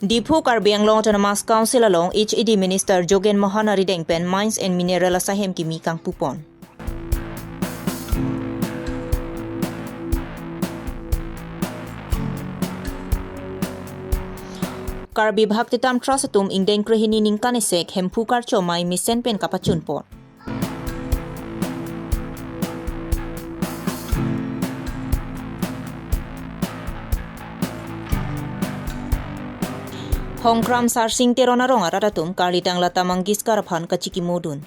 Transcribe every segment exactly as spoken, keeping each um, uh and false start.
Diphu Karbi Anglong Autonomous Council along H A D Minister Jogen Mohan arideng pen Mines and Mineral asahem kimi kangpupon. Karbi Bhaktitam Trust atum ingdeng krehini ningkan isek Hemphu Karcho amei mesen pen kapachunpon. Hongkram Sarsing Teron arong arat atum karlitang Lata Mangeshkar aphan kachikimodun.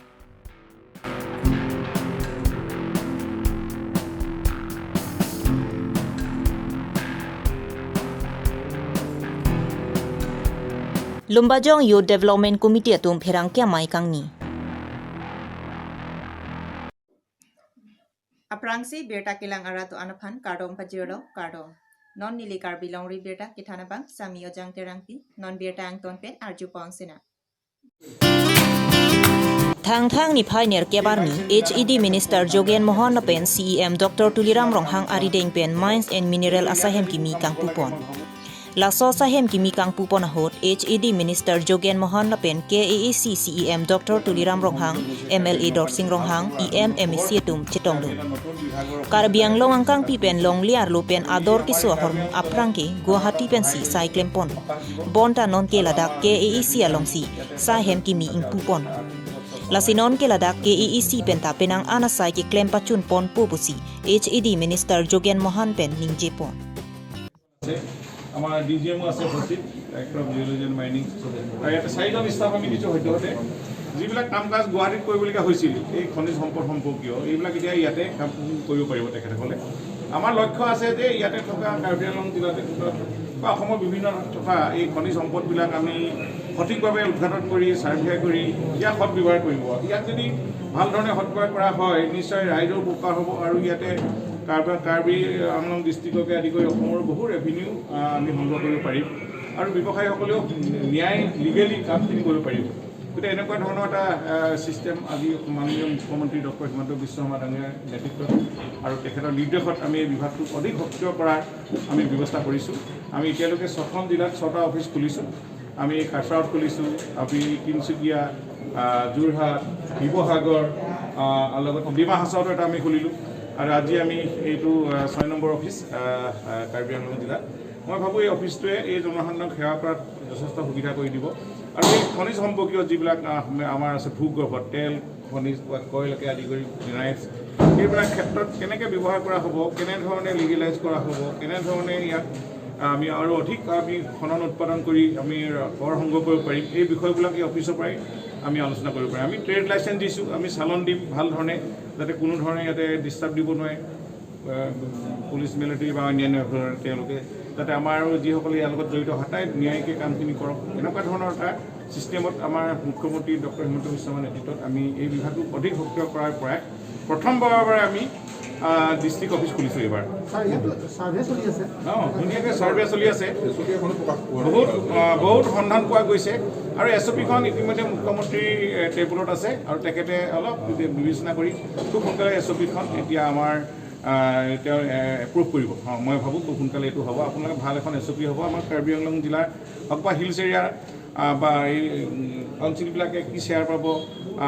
Lumbajong Youth Development Committee atum pherangke amei kangni. Aphrangsi birta kelang arat do-an aphan kardom pajirlo, kardom. Non neli Karbi Longri Birta kethan abang Sami Ojang Terangpi, non birta angton pen arjupon sena. Thangthang niphai nerkep arni H A D Minister Jogen Mohan lapen C E M Doctor Tuliram Ronghang arideng pen Mines and Mineral asahem kimi kangpupon. Laso asahem kimi kangpupon ahut H A D Minister Jogen Mohan lapen K A A C C E M Doctor Tuliram Ronghang, M L A Dorsing Ronghang, E M, M A C atum chetongdun. Karbi Anglong angkangpi pen longle arlo pen ador keso ahormu aphrangke Guwahati pensi sai klempon. Bonta nonke ladak K A A C alongsi asahem kimi ingpupon. Lasi nonke ladak K A A C penta penang an asai keklem pachunponpo pusi H A D Minister Jogen Mohan pen ningjepon. আছে, আমাৰ D G এমো আছে উপস্থিত, director of geology and mining. আৰু ইয়াতে চাৰিজন ষ্টাফ আমি দিছোঁ সদ্যহতে। যিবিলাক কাম কাজ গুৱাহাটীত কৰিবলগীয়া হৈছিল, এই খনিজ সম্পদ সম্পৰ্কীয়, এইবিলাক এতিয়া ইয়াতে কাম কৰিব পাৰিব তেখেতসকলে। আমাৰ লক্ষ্য আছে যে ইয়াতে থকা কাৰ্বি আংলং জিলাতে বা অসমৰ বিভিন্ন থকা এই খনিজ সম্পদবিলাক আমি সঠিকভাৱে উদ্ঘাটন কৰি, চাৰ্ভে কৰি ইয়াক সদ ব্যৱহাৰ কৰিব। ইয়াক যদি ভাল ধৰণে সদ ব্যৱহাৰ কৰা হয়, নিশ্চয় ৰাইজৰ উপকাৰ হ'ব আৰু ইয়াতে কাৰ্বি, কাৰ্বি আংলং ডিষ্ট্ৰিক্টকে আদি কৰি অসমৰ বহু ৰেভিনিউ, আহ, আমি সংগ্ৰহ কৰিব পাৰিম আৰু ব্যৱসায়ীসকলেও ন্যায়, লিগেলি কামখিনি কৰিব পাৰিব। গতিকে এনেকুৱা ধৰণৰ এটা, আহ, ছিষ্টেম আজি মাননীয় মুখ্যমন্ত্ৰী ডক্টৰ হিমন্ত বিশ্ব শৰ্মা ডাঙৰীয়াৰ নেতৃত্বত আৰু তেখেতৰ নিৰ্দেশত আমি এই বিভাগটোক অধিক সক্ৰিয় কৰাৰ আমি ব্যৱস্থা কৰিছোঁ। আমি এতিয়ালৈকে ছখন জিলাত ছটা অফিচ খুলিছোঁ। আমি কাছাৰত খুলিছোঁ, আমি তিনিচুকীয়া, আহ, যোৰহাট, শিৱসাগৰ, আহ, আৰু লগতে ডিমা হাছাওতো এটা আমি খুলিলোঁ। আৰু আজি আমি এইটো, আহ, ছয় নম্বৰ অফিচ, আহ, আহ, কাৰ্বি আংলং জিলাত। মই ভাবোঁ এই অফিচটোৱে এই জনসাধাৰণক সেৱা কৰাত যথেষ্ট সুবিধা কৰি দিব। আৰু এই খনিজ সম্পৰ্কীয় যিবিলাক, আহ, আমাৰ আছে ভূগৰ্ভত তেল, খনিজ বা কয়লকে আদি কৰি মিনাৰেলছ, এইবিলাক ক্ষেত্ৰত কেনেকৈ ব্যৱহাৰ কৰা হ'ব, কেনেধৰণে লিগেলাইজ কৰা হ'ব, কেনেধৰণে ইয়াক আমি আৰু অধিক আমি খনন উৎপাদন কৰি আমি কৰ সংগ্ৰহ কৰিব পাৰিম, এই বিষয়বিলাক এই অফিচৰ পৰাই আমি আলোচনা কৰিব পাৰিম। আমি ট্ৰেড লাইচেঞ্চ দিছোঁ, আমি চালান দিম ভাল ধৰণে, যাতে কোনো ধৰণে ইয়াতে ডিষ্টাৰ্ব দিব নোৱাৰে। আহ, পুলিচ মিলিটেৰী বা অন্যান্য ধৰণে তেওঁলোকে যাতে আমাৰ আৰু যিসকলে ইয়াৰ লগত জড়িত সদায় ন্যায়িকে কামখিনি কৰক, এনেকুৱা ধৰণৰ এটা ছিষ্টেমত আমাৰ মুখ্যমন্ত্ৰী ডক্টৰ হিমন্ত বিশ্ব শৰ্মাৰ নেতৃত্বত আমি এই বিভাগটো অধিক সক্ৰিয় কৰাৰ পৰাই প্ৰথমবাৰৰ বাবে আমি, আহ, ডিষ্ট্ৰিক্ট অফিচ খুলিছোঁ এইবাৰ। ছাৰ, ইয়াত ছাৰ্ভে চলি আছে। অ, ধুনীয়াকৈ ছাৰ্ভে চলি আছে। এছ অ' পি এখনো প্ৰকাশ পোৱা নাই। বহুত, আহ, বহুত সন্ধান পোৱা গৈছে আৰু এছ অ' পিখন ইতিমধ্যে মুখ্যমন্ত্ৰীৰ, এ, টেবুলত আছে আৰু তেখেতে অলপ বিবেচনা কৰি খুব সোনকালে এছ অ' পিখন এতিয়া আমাৰ, আহ, তেওঁ, এ, এপ্ৰুভ কৰিব। অ, মই ভাবোঁ খুব সোনকালে এইটো হ'ব। আপোনালোকে ভাল এখন এছ অ' পি হ'ব। আমাৰ কাৰ্বি আংলং জিলাৰ হওক বা হিলছ এৰিয়াৰ, আহ, বা এই, উম, কাউন্সিলবিলাকে কি শ্বেয়াৰ পাব,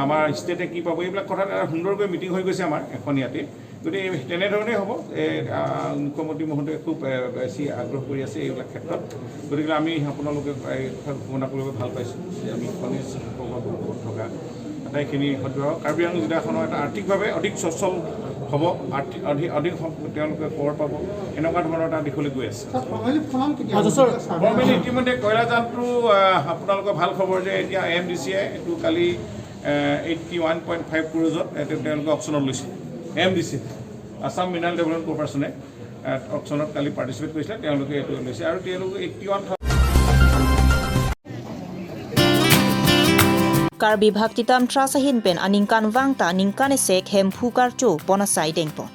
আমাৰ ষ্টেটে কি পাব, এইবিলাক কথাত এটা সুন্দৰকৈ মিটিং হৈ গৈছে আমাৰ এখন ইয়াতে। গতিকে এই তেনেধৰণেই হ'ব। এই, আহ, মুখ্যমন্ত্ৰী মহোদয়ে খুব, এ, বেছি আগ্ৰহ কৰি আছে এইবিলাক ক্ষেত্ৰত। গতিকে আমি আপোনালোকে এই কথা ঘোষণা কৰিবলৈ ভাল পাইছোঁ যে আমি খনিজ সম্পদত থকা আটাইখিনি সদ্য কাৰ্বি আংলং জিলাখনৰ এটা আৰ্থিকভাৱে অধিক সচ্ছল হ'ব, আৰ্থিক, অধিক, অধিক সম-, তেওঁলোকে কৰ পাব, এনেকুৱা ধৰণৰ এটা দিশলৈ গৈ আছে। ছাৰ, ফৰ্মেলি ফৰ্ম কেতিয়া আচ্ছা, ছাৰ। ছাৰ্ভে ফৰ্মেলি ইতিমধ্যে কয়লাজানটো, আহ, আপোনালোকৰ ভাল খবৰ যে এতিয়া এ এম ডি চিয়ে এইটো কালি, আহ, এইটি ওৱান পইণ্ট ফাইভ ক্ৰ'ৰ্ছত এইটো তেওঁলোকে অকশ্যনত লৈছে। A M D C, Assam mineral development কৰ্পৰেশ্যনে, আহ, অকশ্যনত কালি পাৰ্টিচিপেট কৰিছিলে, তেওঁলোকে এইটো লৈছে আৰু তেওঁলোকে eighty one Karbi Bhaktitam Trust ahin pen aningkanvang ta ningkan isek Hemphu Karcho pon asai dengpon.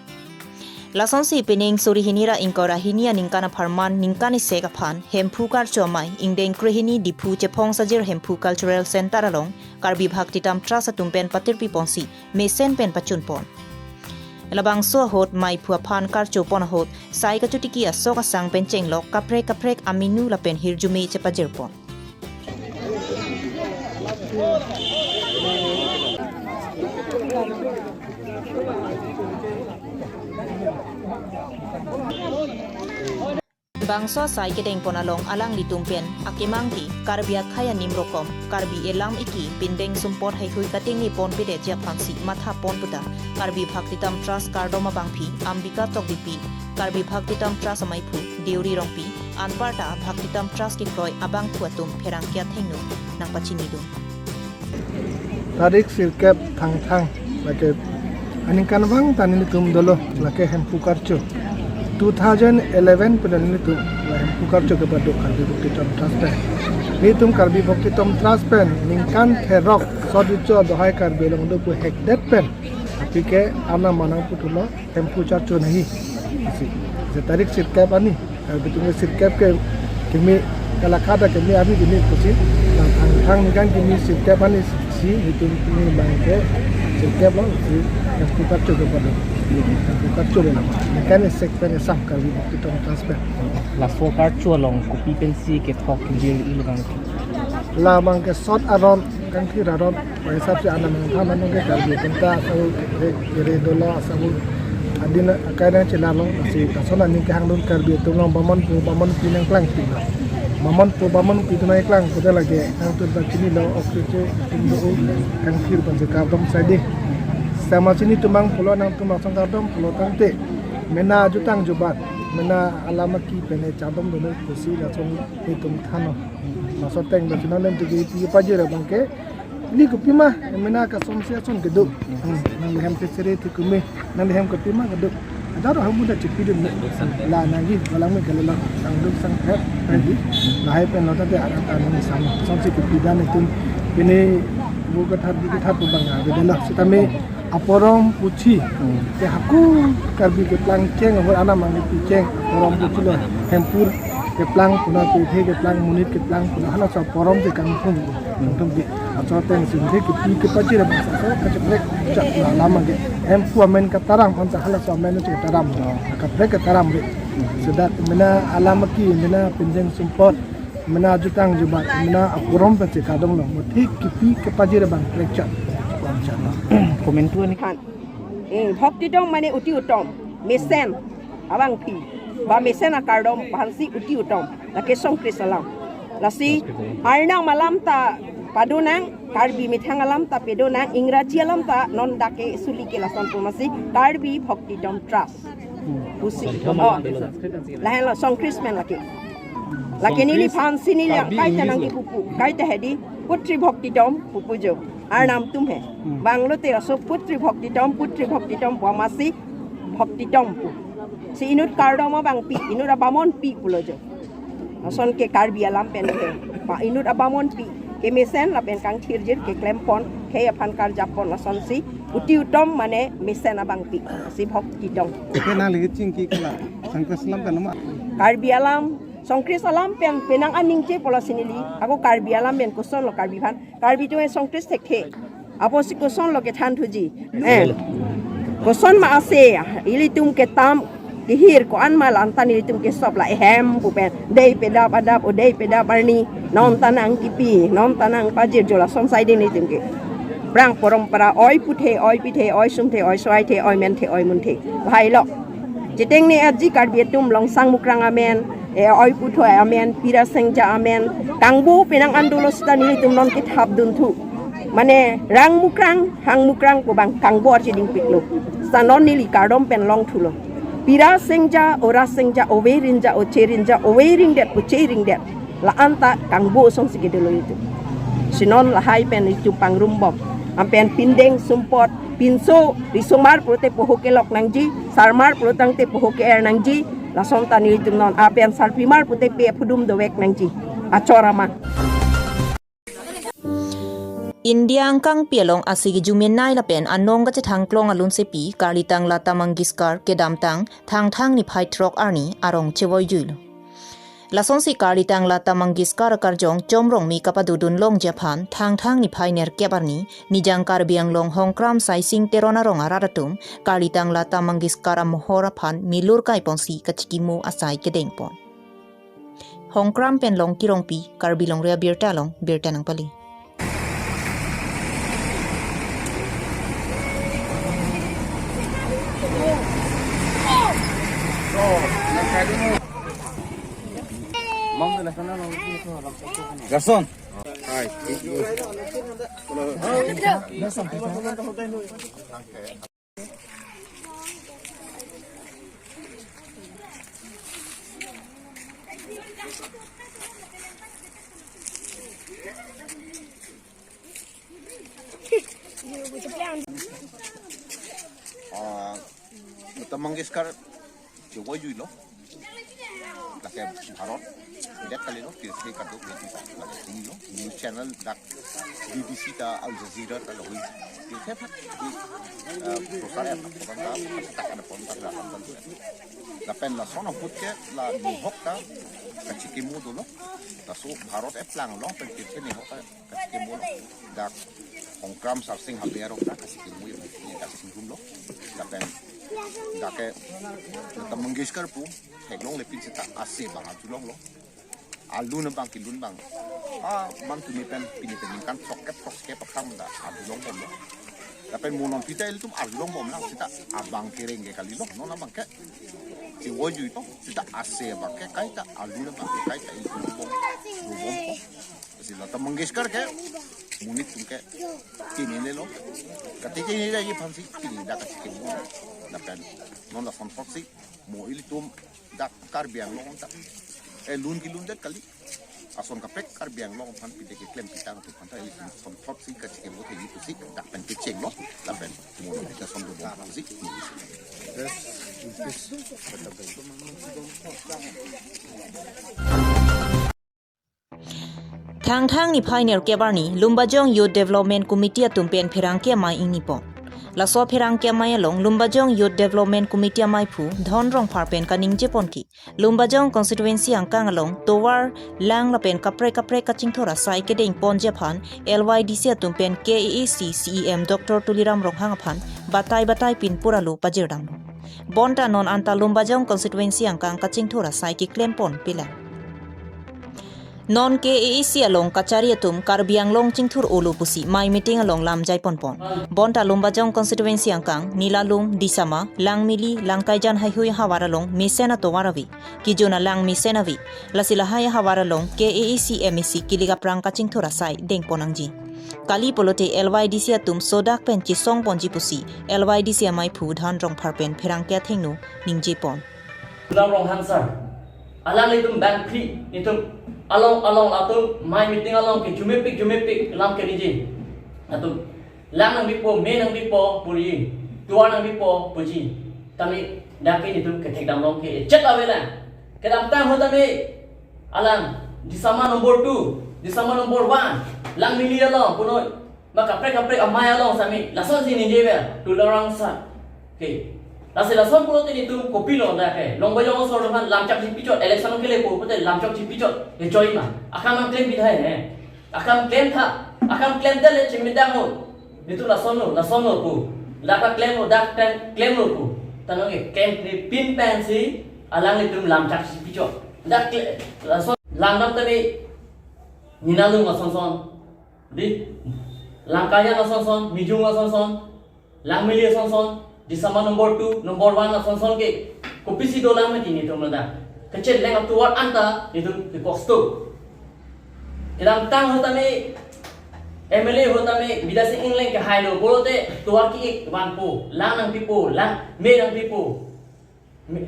Lasonsi pining suri hini ra ingkoi ra hini aningkan apharman ningkan isek aphan Hemphu Karcho amei ingdeng krehini Diphu Chephong Sajir Hemphu Cultural Center along Karbi Bhaktitam Trust atum pen patirpi ponsi mesen pen pachun pon. Labangso ahut meiphu aphan karcho pon ahut sai kachotiki asok asang pen chenglok kaprek kaprek aminu lapen hirjume chepajir pon. Bangso asai kedengpon along alanglitum pen akemang ke Karbi akhei anim rokom, Karbi elam eki pindeng sumpot heihui katengne ponpedet aphansi matha pon puta Karbi Bhaktitam Trust kardom abangpi Ambika Tokbipi, Karbi Bhaktitam Trust amaiphu Deuri Rongpi, anparta Bhaktitam Trust kekroi abangphu atum pherangke athengno nangpachinidun. Tarik sirkep Thangthang, lake aningkanvang ta nelitum dolo, lake Hemphu Karcho. Two thousand eleven pen nelitum la Hemphu Karcho kepado Karbi Bhaktitam Trust pen. Nelitum Karbi Bhaktitam Trust pen ningkan therok sot icho dohai Karbi Anglong do pu hekdet pen, aphi ke arnam manang putulo, Hemphu Charcho nahi. Pusi. Je tarik sirkep arni, eh, bitung sirkep ke kimi kalakada kimi arni kimi pusi. Nang Thangthang ningkan kimi sirkep arni si, hitung kimi bang ke sirkep lo si, Hemphu Karcho kepado. Hemphu Karcho lo nama. Ningkan esek pen esam Karbi Bhaktitam Trust pen. Laso Karcho along kopi pensi kethok jir ilbang ke? La bang ke sot aron, kangthir aron. Pai hisap si anam nang than nang ke Karbi atum ta asau kere kere dolo asau adin akai nang chelalo, lasi lason aning kehangdun Karbi atum along bamonpo bamonpi nangklangpi lo. Bamonpo bamonpi atum nangklang puta lake nangtum ta chinilo, ok che che atum do, kangthir pensi kardom saide. Sama si nelitum abang pulo, nangtum asong kardom pulo tangte mena jutang jubat, mena alam aki pen chardom dolo pusi lason nelitum thanlo. Laso ateng ba china lem tuki pi pajir abang ke. Ili kopima, mena kasomsi ason kedo. Hmm, nangli hem sesere ti kume, nangli hem kopima kedo. Adar ham muda chepidun ne. La nangji, walang me kalilo, sangduk sangphet, ready. Lahai pen lo tangte arata nang sama. Somsi kopi dan itum, pini bu kethat, bu kethat pu bang, ah, beda lo. Sitame aporom puthi. Hmm. Ke hako Karbi keplang keng, ahor anam angpi keng, aporom puthi lo. Hempur keplang puna, pethe keplang, monit keplang puna, halaso aporom si kangthum, kangthum ke. Laso ateng si ningke kepi kepajir abang sa, so kacheprek chak la alam ke. Hemphu amen kataram, ansa halaso amen si kataram. Kaprek kataram ke. Sedak mena alam aki, mena pindeng sumpot, mena jutang jubat, mena aporom pensi kardom lo. Muthe kepi kepajir abang prek chak. Komentu ani. Than. Eh, Bhaktitam mane uti utom, mesen abangpi, ba mesen akardom aphansi uti utom, lake Songkris alam. Lasi arnam alam ta padonang, Karbi methang alam ta padonang, Ingraji alam ta non dak ke suli ke lason pu masi Karbi Bhaktitam Trust. Pusi. Oh, lahenlo Songkris pen lake. Lake neliphansi neli Karbi kaita English nangji lo. Pupu, kaita hedi, Putri Bhaktitam pupu jo. Arnam atum he. Hmm. Bang lote laso Putri Bhaktitam, Putri Bhaktitam pu masi Bhaktitam pu. Si inut kardom abangpi, inut abamonpi pulo jo. Lason ke Karbi alam pen ke. Pa inut abamonpi, kemesen lapen kangthirjir keklempon, khei aphan karjappon lasonsi uti utom mane mesen abangpi. Si Bhaktitam. Ke nangli chingki kela, Songkris alam pen ma. Karbi alam, Songkris alam pen penang aningje pulo si neli. Ako Karbi alam pen kosonlo Karbi aphan. Karbi atum Songkris thekthe. Apotsi kosonlo kethan thuji. Eh. Koson ma ase, ilitum ketam, kehir ko-an ma la-an ta nelitum kesop la ehem pu pen. Dei pedap adap, o dei pedap arni. Non ta nangkipi, non ta nangpajir jo lason saide nelitum ke. Prang porompara, oi puthe, oi pithe, oi sumthe, oi soraithe, oi menthe, oi munthe. Bahai lo. Cheteng ne aji Karbi atum Longsang Mukrang amen, eh, oi putho amen, Pira Sengja amen, kangbo penang an dolo sita nelitum non kethapdun thu. Mane rang mukrang, hang mukrang pu bang kangbo archidingpiklo. Sita non neli kardom pen longthulo. Pira Sengja, Ora Sengja, Ove Rinja, Oche Rinja, Ove Ringdet, Oche Ringdet. La-an ta kangbo asonsi kedolo itum. Si non lahai pen itum pangrumbom. Anpen pindeng sumpot, pinso, risomar pulote poho kelok nangji, sarmar pulo tangte poho ke-er nangji, lason ta nelitum non, anpen sarpimar pulote pe aphudum dovek nangji. Achor amang. India angkangpi along asigi jumenai lapen anong kachethangklong alunsepi, Karlitang Lata Mangeshkar kedamtang, Thangthang niphai throk arni arong chevoijuilo. Lasonsi Karlitang Lata Mangeshkar akarjong Chomrongme kapadodun longji aphan Thangthang niphai nerkep arni Nijang Karbi Anglong Hongkram Saising Teron arong arat atum Karlitang Lata Mangeshkar amohor aphan milur kaiponsi kachikimo asai kedengpon. Hongkram pen Longki Rongpi, Karbi Longri Abirta along birta nangpale. Lason. Ah, Lata Mangeshkar chevoijui lo. Lake Bharat, dak kali lo, tirthe kaduk, tirthe kaduk, lake tinglo, news channel dak B B C ta, Al Jazeera ta lo, tirthe thak, eh, prosar ya, prosar ta, prosar ta, prosar ta, prosar ta. Lapen lason ahut ke, la nihok ta, kachikimo dolo, laso Bharat eplang lo, pen tirthe nihok ta, kachikimo lo. Dak Hongkram Sarsing Habe arong dak kachikimo ya, dak chingrum lo. Lapen dak ke Lata Mangeshkar pu theklongle pin seta ase abang arjulong lo. Alun abang kelun abang. Ah, man tumi pen pini pen ningkan throkkep throkkep akhang dak arjulong bom lo. Lapen mo non pita ilitum arjulong bom lang seta abang kereng ke kali lo. Non abang ke chevoijui to seta ase abang ke kaita, alun abang ke kaita ilitum bom. Bom ko. Si Lata Mangeshkar ke monit atum ke chinine lo. Kati chinine aphansi chini dak kachikimo. Lapen non lason apotsi mo ilitum dak Karbi Anglong ta, eh, lun kelun det kali. Ason kaprek Karbi Anglong aphan pide keklem pitang atum aphan ta ilitum lason apotsi kachikimo thekthe pusi dak pen kecheng lo. Lapen mo lason dobom pusi. Thangthang niphai nerkep arni Lumbajong Youth Development Committee atum pen pherangke amei ingnipon. Laso pherangke amei along Lumbajong Youth Development Committee ameiphu Dhon Rongphar pen kaningjepon ke Lumbajong constituency angkang along tovar, lang lapen kaprek kaprek kachingthur asai kedengponji aphan L Y D C atum pen K A A C C E M Doctor Tuliram Ronghang aphan batai batai pin pura lo pajirdamlo. Bonta non anta Lumbajong constituency angkang kachingthur asai keklempon pilang. Non K A A C along kachari atum Karbi Anglong chingthur olo pusi amei meeting along lamjaiponpon. Bonta Lumbajong constituency angkang Nilalung, Disama, Langmili, Langkaijan heihui ahavar along mesen atovar ave, kejun alang mesen ave. Lasi lahai ahavar along K A A C M A C kilik aphrang kachingthur asai dengpon nangji. Kali pulote L Y D C atum sodak pen chesongponji pusi L Y D C ameiphu Dhon Rongphar pen pherangke athengno ningjepon. Tuliram Ronghang sir, alanglitum bangphli, netum along along latum amei meeting along ke jumepik jumepik lam keningje. Latum lang nangpipo, me nangpipo puji, tovar nangpipo puji. Tame dak ke netum kethekdam long ke chet avelang. Kedamtang ahut tame alang Disama number two, Disama number one, Langmili along punoi, ma kaprek kaprek amei along sami lasonsi ningjever, Tuliram sir. Okay. Lasi lason pulote netum kopilo dak ke, Lumbajong asor aphan lamchak chipichot, election kele ko pute lamchak chipichot, he choi ma. Akam nangklem bidhai he. Akam klemtha, akam klemtha le chimidang ho. Netum lasonlo, lasonlo pu. Dak klemlo, dak klem, klemlo pu. Tanong ke klem ni pin pensi alanglitum lamchak chipichot. Dak kle-, lason langdam tadi Nilalung asonson. Di Langkaijan asonson, Mijung asonson, Langmili asonson, Disama number two, number one asonson ke kopisi dolang mati netum ladak. Kecheleng atovar anta netum ke kosto. Kedamtang ahut tame M L A ahut tame Bidya Sing Engleng kehailo pulote tovar ke-ik vanpo, lang nangpipo, lang me nangpipo. Me,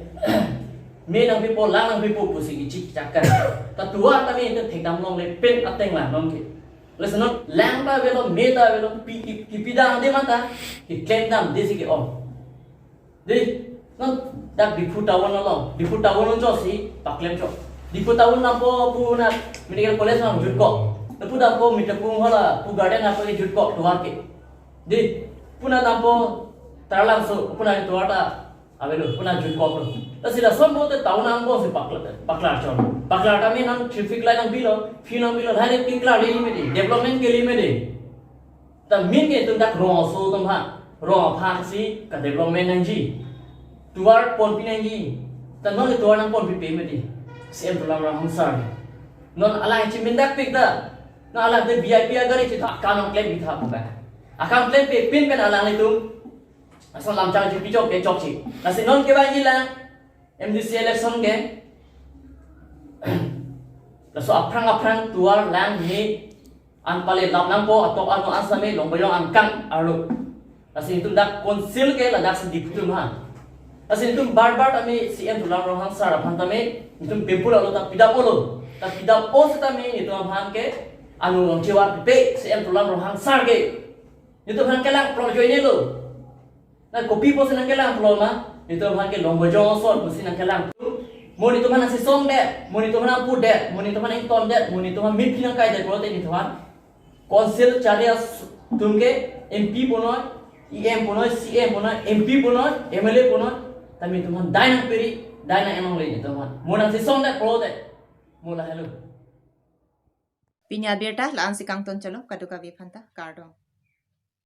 me nangpipo, lang nangpipo pusi kichik chakar. Ta tovar tame netum thekdam longle pen ateng lang nonke. Lasi non lang ta avelo, me ta avelo, pi, ki, kipidam de mata, kiklemdam desi ke-ong. Di, non dak Diphu town along, Diphu town along josi paklemchot. Diphu town dampo pu na medical college along jutkok. Diphu dampo Mitapung hala pu garden apo jutkok tovar ke. Di, puna dampo Taralangso, puna tovar ta avelo, puna jutkoklo. Lasi lason pulote town angbong si pakla-, paklarchot. Paklar tame non traffic light nangbilo, fee nangbilo, lahai le paklar le limit de, development ke limit de. Ta min ke netum dak rong aso atum aphan, rong aphan si kadevelopment nangji. Tovar ponpi nangji. Ta non le tovar nangponpipe mati. C M Tuliram Ronghang sir. Non alang chimindak pik ta. Non alang te V I P agari chitha akam nangklem pitha pu ba. Akam klempi pin pen alanglitum asal lamchak chipichot ke chokche. Lasi non kevangji la M D C election ke laso aphrang aphrang tovar lang ni an pale lap nangpo atok ano an same Longbojong angkang arlo. Lasi netum dak council ke ladak si diptum ha. Lasi netum bar bar tame C M Tuliram Ronghang sir aphan tame netum pepul alo ta pidap olo. Ta pidap o setame netum aphan ke anu long chewa pe C M Tuliram Ronghang sir ke netum aphan kelang pro joine lo. Na kopi pusi nangkelang pulo ma? Netum aphan ke Longbojong asor pusi nangkelang. Mo netum aphan nangchesongdet, mo netum aphan nangpudet, mo netum aphan nangtondet, mo netum aphan miphi nangkaidet pulote netum aphan council charge atum ke M P punoi, E M punoi, C M punoi, M P punoi, M L A punoi, tame netum aphan dai nangpiri, dai nang-enongle netum aphan. Mo nangchesongdet pulote. Mo lahelo. Pini abirta la-an si kangton chalo, kadokave aphanta kardom.